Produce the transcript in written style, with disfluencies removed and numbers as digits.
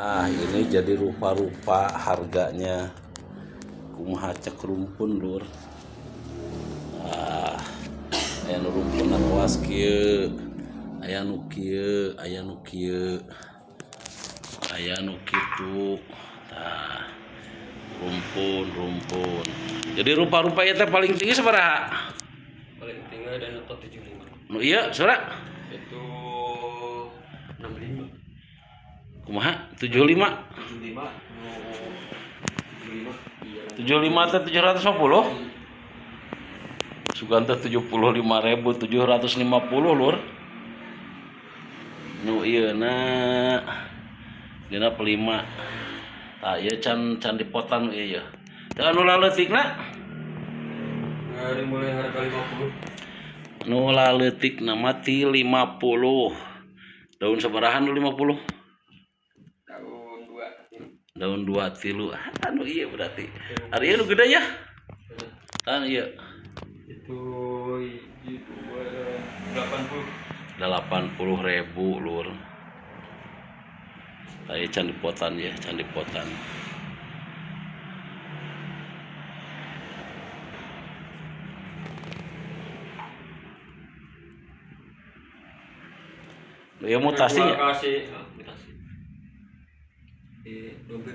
Ah, ini jadi rupa-rupa harganya. Kumaha cek rumpun lur. Ah, aya nu rumpun kawas kieu. Aya nu kieu, aya nu kieu. Aya nu kitu. Tah. Rumpun, rumpun. Jadi rupa-rupa ieu teh paling tinggi sabaraha? Paling tinggi ada nonton 75. Nu ieu sabaraha? Itu 65. Kumaha? 75. 75 nu 75. Iya. 75 teh 750. Sugan teh 75.750 lur. Nu ieu na dina pelima. Tah ieu can can dipotan nu ieu. Teh anu laleutikna? Dari mulai harga 50. Nu laleutikna mah ti 50. Daun sabaraha nu 50? Daun 2. Daun 2 tilu. Anu ieu berarti. Ari ieu nu gede ya? Tah ieu. Itu hiji 2 80. 80.000 lur. Tah ieu can dipotan ya, can dipotan. Ieu mutasinya. Kasih, mutasi. Di dompet.